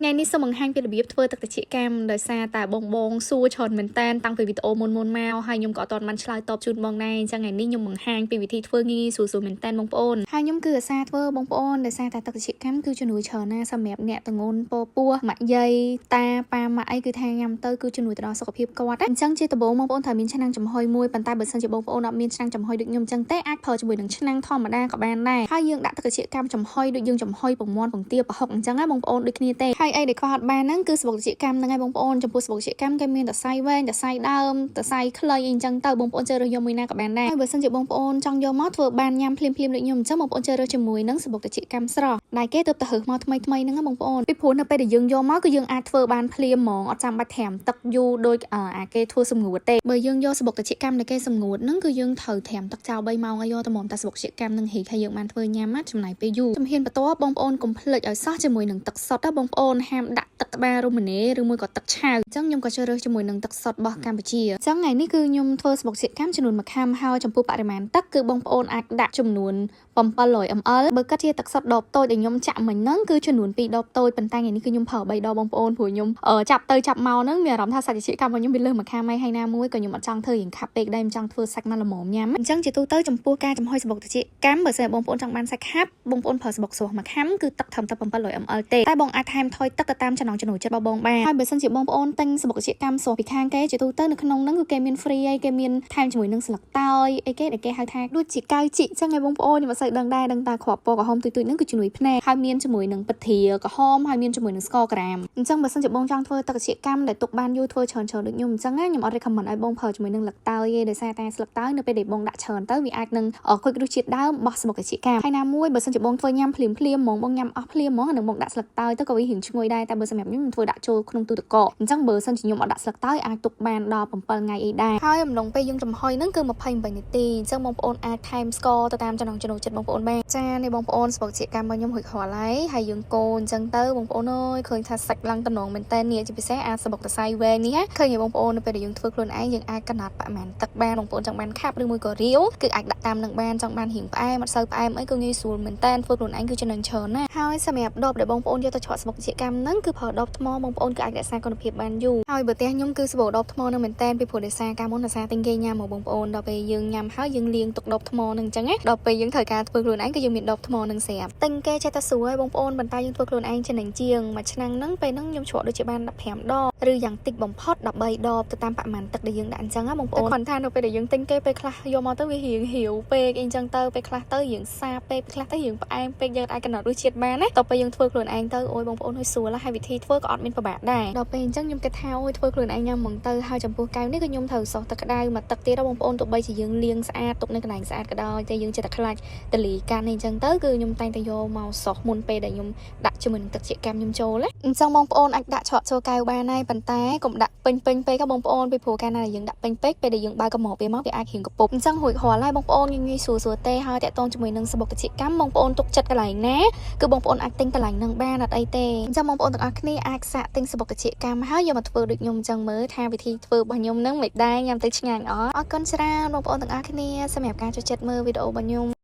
ថ្ងៃនេះសូមបង្ហាញពីរបៀបធ្វើទឹកត្រចៀកកាំដោយសារតែបងបងសួរច្រើនមែនតើតាំងពីវីដេអូមុនមុនមកហើយខ្ញុំក៏អត់ទាន់បានឆ្លើយតបជូនបងដែរអញ្ចឹងថ្ងៃនេះខ្ញុំបង្ហាញពីវិធីធ្វើងាយស្រួលៗមែនតើបងប្អូនហើយខ្ញុំគឺអាសាធ្វើបងប្អូនដោយសារតែទឹកត្រចៀកកាំគឺជំនួយច្រើនណាស់សម្រាប់អ្នកទងន់ពោពោះម៉ាក់យាយតាប៉ាម៉ាក់អីគឺថាញ៉ាំទៅគឺជំនួយទៅដល់សុខភាពគាត់ណាអញ្ចឹងជាដំបូងបងប្អូនត្រូវមានឆ្នាំងចំហុយមួយប៉ុន្តែបើសិនជាបងប្អូនអត់មានឆ្នាំងចំហុយដូចខ្ញុំអញ្ចឹងទេអាចប្រើជាមួយនឹងឆ្នាំងធម្មតាក៏បានដែរហើយយើងដាក់ទឹកត្រចៀកកាំចំហុយដូចយើងចំហុយពងមាន់ពងទាប្រហុកអញ្ចឹងណាបងប្អូនដូចគ្នាទេហើយអីដែលខ្វះអត់បានហ្នឹងគឺសំបុកត្រចៀកកាំហ្នឹងឯងបងប្អូនចំពោះសំបុកត្រចៀកកាំគេមានតសៃវែងតសៃដើមតសៃខ្លីអីអញ្ចឹងទៅបងប្អូនជ្រើសរើសយកមួយណាក៏បានដែរហើយបើសិនជាបងប្អូនចង់យកមកធ្វើបានញ៉ាំភ្លាមៗដូចខ្ញុំអញ្ចឹងបងប្អូនជ្រើសរើសជាមួយនឹងសំបុកត្រចៀកកាំស្រស់ដែលគេទើបទៅរើសមកថ្មីថ្មីហ្នឹងណាបងប្អូនពីព្រោះនៅពេលដែលយើងយកមកគឺយើងអាចធ្វើបានភ្លាមហ្មងអត់ចាំបាច់ត្រាំទឹកយូរដូចអាគេធ្វើសម្ងួតទេបើយើងយកសំបុកត្រចៀកកាំដែលគេសម្ងួតហ្នឹងគឺយើងត្រូវត្រាំទឹកចោល3ម៉ោងឲ្យយកតែហ្មងតែសំបុកត្រចៀកកាំនឹងរីកហើយយើងបានធ្វើញ៉ាំណាចំណាយពេលយូរជំហានបន្ទាប់បងប្អូនកុំភ្លេចឲ្យសោះជាមួយនឹងទឹកសុទ្ធណាបងប្អូនហាមដាក់ទឹកក្បាលរមនាឬមួយក៏ទឹកឆៅអញ្ចឹងខ្ញុំក៏ជ្រើសរើសជាមួយនឹងទឹកសុទ្ធរបស់កម្ពុជាអញ្ចឹងថ្ងៃនេះគឺខ្ញុំធ្វើសំបុកត្រចៀកកាំចំនួន1ខាំហើយចំពោះបរិមាណទឹកគឺបងប្អូនអាចដាក់ចំនួន700 ml បើគិតជាទឹកសុទ្ធដបតូចដែលខ្ញុំចាក់មិញហ្នឹងគឺចំនួន2ដបតូចប៉ុន្តែថ្ងៃនេះគឺខ្ញុំប្រើ3ដបបងប្អូនព្រោះខ្ញុំចាប់ទៅចាប់មកហ្នឹងមានអារម្មណ៍ថាសាច់ត្រចៀកកាំរបស់ខ្ញុំវាលើសមួយខាំហើយហើយណាមួយក៏ខ្ញុំអត់ចង់ធ្វើរៀងខាប់ពេកដែរខ្ញុំចង់ធ្វើសាច់មកល្មមញ៉ាំអញ្ចឹងជាទូទៅចំពោះការចំហុយសំបុកត្រចៀកកាំបើសិនបងប្អូនចង់បានសាច់ខាប់បងប្អូនប្រើសំបុកស្រស់មួយខាំគឺទឹកត្រឹមតែ700 ml ទេតែបងអាចថែមថយទឹកទៅតាមចំណង់ចំណូលចិត្តរបស់បងបានហើយបើសិនជាបងប្អូនទិញសំបុកត្រចៀកកាំស្រស់ពីខាងគេជាទូទៅនៅក្នុងហ្នឹងគឺគេមាន free ហើយគេមានថែមជាមួយនឹងស្លឹកតើយអីគេដែលគេហៅថាដូចជាកៅជីចឹងឯងបងប្អូនខ្ញុំអត់សូវដឹងដែរដឹងតែគ្រាប់ពណ៌ក្រហមទុយៗហ្នឹងគឺជំនួយភ្នែកហើយមានជាមួយនឹងពធាក្រហមហើយមានជាមួយនឹងស្ករក្រាមអញ្ចឹងបើសិនជាបងចង់ធ្វើទឹកត្រចៀកកាំដែលទុកបានយូរធ្វើច្រើនច្រើនដូចខ្ញុំអញ្ចឹងណាខ្ញុំអត់ recommend ឲ្យបងប្រើជាមួយនឹងស្លឹកតើយទេដោយសារតែស្លឹកតើយនៅពេលដែលបងដាក់ច្រើនទៅវាអាចនឹងខូចរសជាតិដើមរបស់សំបុកត្រចៀកកាំហើយណាមួយបើសិនជាបងធ្វើញ៉ាំភ្លាមភ្លាមហ្មងបងញ៉ាំអស់ភ្លាមហ្មងអានឹងបងដាក់ស្លឹកតើយទៅក៏វារៀងឈ្ងុយដែរតែបើសម្រាប់ខ្ញុំខ្ញុំធ្វើដាក់ចូលក្នុងទូទឹកកកអញ្ចឹងបើសិនជាខ្ញុំអត់ដាក់ស្លឹកតើយអាចទុកបានដល់7ថ្ងៃអីដែរហើយអំឡុងពេលយើងចំហុយហ្នឹងគឺ28នាទីអញ្ចឹងបងប្អូនអាចថែមស្ករទៅតាមចំណង់ចំណូលចិត្តបងប្អូនបានចានេះបងប្អូនសំបុកត្រចៀកកាំរបស់ខ្ញុំរួចរាល់ហើយហើយយើងកូរអញ្ចឹងទៅបងប្អូនអើយឃើញថាសាច់ឡើងតំណងមែនតើនេះជាពិសេសអាសំបុកតសៃវែងនេះណាឃើញទេបងប្អូននៅពេលដែលយើងធ្វើខ្លួនឯងយើងអាចកំណត់បរិមាណទឹកបានបងប្អូនចង់បានខាប់ឬមួយក៏រាវគឺអាចដាក់តាមនឹងបានចង់បានរៀងផ្អែមអត់សូវផ្អែមអីគឺងាយស្រួលមែនតើធ្វើខ្លួនឯងគឺចំណេញច្រើនណាស់ហើយសម្រាប់ដបដែលបងប្អូនយកទៅច្រកសំបុកត្រចៀកកាំហ្នឹងគឺប្រើដបថ្មបងប្អូនគឺអាចរក្សាគុណភាពបានយូរហើយបើផ្ទះខ្ញុំគឺសម្បូរដបថ្មហ្នឹងមែនតើពីព្រោះដោយសារកាលមុនដោយសារទិញគេញ៉ាំមកបងប្អូនដល់ពេលយើងញ៉ាំហើយយើងលាងទុកដបថ្មហ្នឹងអញ្ចឹងណាដល់ពេលយើងត្រូវការធ្វើខ្លួនឯងគឺយើងមានដបថ្មហ្នឹងស្រាប់ទិញគេចេះតែស្រួលហើយបងប្អូនប៉ុន្តែយើងធ្វើខ្លួនឯងចំណេញជាងមួយឆ្នាំហ្នឹងពេលហ្នឹងខ្ញុំច្រកដូចជាបាន15ដបឬយ៉ាងតិចបំផុត13ដបទៅតាមបរិមាណទឹកដែលយើងដាក់អញ្ចឹងណាបងប្អូនគ្រាន់ថានៅពេលដែលយើងទិញគេពេលខ្លះយកមកទៅវារៀងរាវពេកអីអញ្ចឹងទៅពេលខ្លះទៅរៀងសាបពេកពេលខ្លះទៅរៀងផ្អែមពេកយើងអាចកំណត់រសជាតិបានណាដល់ពេលយើងធ្វើខ្លួនឯងទៅអូយបងប្អូនឲ្យស្រួលហើយវិធីធ្វើក៏អត់មានពិបាកដែរដល់ពេលអញ្ចឹងខ្ញុំគិតថាអូយធ្វើខ្លួនឯងញ៉ាំហ្មងទៅហើយចំពោះកែវនេះគឺខ្ញុំត្រូវសោះទឹកក្តៅមកទឹកទៀតបងប្អូនទោះបីជាយើងលាងស្អាតទុកនៅកន្លែងស្អាតក៏ដោយតែយើងចិត្តតែខ្លាចតលីកាន់នេះអញ្ចឹងទៅគឺខ្ញុំតែងតែយកមកសោះមុនពេលដែលខ្ញុំដាក់ជាមួយនឹងទឹកត្រចៀកកាំខ្ញុំចូលណាអញ្ចឹងបងប្អូនអាចដាក់ឆក់ចូលកែវបានហើយប៉ុន្តែកុំដាក់ពេញពេញពេកបងប្អូនពីព្រោះកាលណាដែលយើងដាក់ពេញពេកពេលដែលយើងបើកកំមកវាមកវាអាចរៀងកពុបអញ្ចឹងរួចរាល់ហើយបងប្អូនងាយងាយស្រួលស្រួលទេហើយតាក់ទងជាមួយនឹងសំបុកត្រចៀកកាំបងប្អូនទុកចិត្តកន្លែងណាគឺបងប្អូនអាចទិញកន្លែងហ្នឹងបានអត់អីទេអញ្ចឹងបងប្អូនទាំងអស់គ្នាអាចសាកទិញសំបុកត្រចៀកកាំហើយយកមកធ្វើដូចខ្ញុំអញ្ចឹងមើលថាវិធីធ្វើរបស់ខ្ញុំហ្នឹងមិនដែរញ៉ាំទៅឆ្ងាញ់អត់អរគុណច្រើនបងប្អូនទាំងអស់គ្នាសម្រាប់ការចូលចិត្តមើលវីដេអូរបស់ខ្ញុំ។